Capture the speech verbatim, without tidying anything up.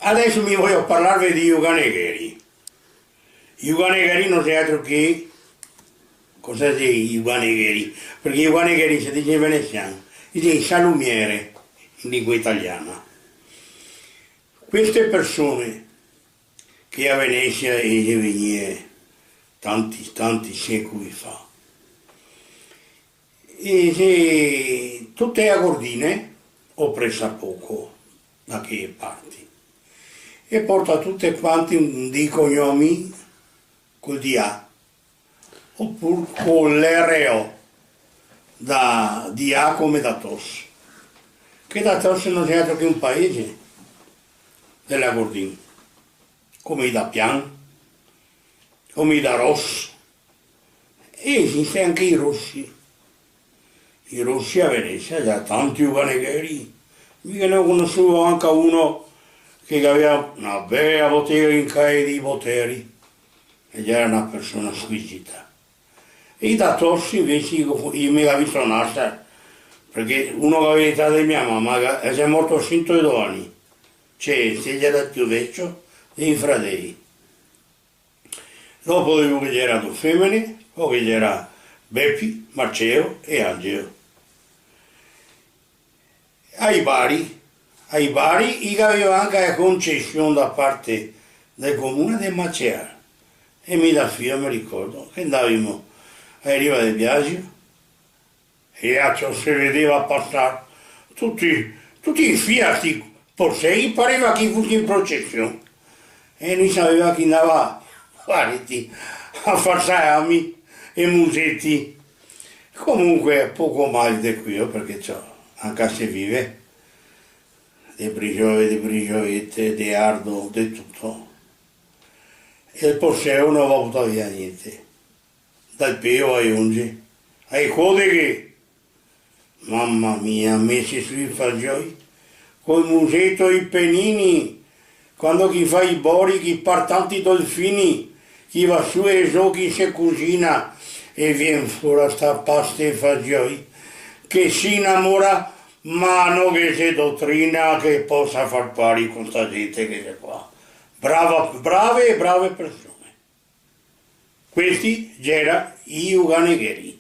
Adeso mi vojo parlarve de i Juganegheri. I Juganegheri no xe altro che, cosa xe i Juganegheri? Parché i Juganegheri se dixe in venesian, i xe i salumiere in lingua italiana. Queste persone che a Venesia e xe vegnìe tanti, tanti secoli fa, e xe tute agordine, o presapoco, da che parti. E porta tute quante un dei cognomi col D A, opure co l'R O, da D A come da Tos. Che da Tos no xe altro che un paese de l'Agordin, come i da Pian, come i da Ros, e esiste anche i Rosi. I Rosi a Venesia, i ga tanti Juganegheri. Mi ghe ne go conosuo anca uno che gaveva na bela botega in Cae dei Boteri, e gera na persona squisita. E i da Tos invese, i go, i me ga visto naser, parché uno che gaveva età de mia mama, ga-, el xe morto a sento e do ani. Cioè, se gera el più vecio dei fradei. Dopo de lu ghe gera do femene, po ghe gera Bepi, Marceo e Angelo. Ai Bari, ai Bari i gaveva anca la concesion da parte del comune de macear. E mi da fio me ricordo che ndavimo a riva de Biagio, e là ciò se vedeva pasar tuti, tuti in fila sti porsei, pareva che i fuse in procesion. E no i saveva chi ndava, varda, a far salami e museti. Comunque, poco mal de queo, parché ciò, anca se vive de brigiole, de brigiolete, de ardo, de tuto. E el porseo no va butà via gnente. Dal peo ai onge, ai codeghe. Mama mia, mese su i fagioi, col museto e i penini, quando che i fa i bori, che i par tanti dolfini, che i va su e zo, che i se cusina, e vien fora sta pasta e fagioi, che se inamora, ma no ghe xe dotrina che posa far pari con sta gente che xe qua. Brava, brave e brave persone. Questi gera i Juganegheri.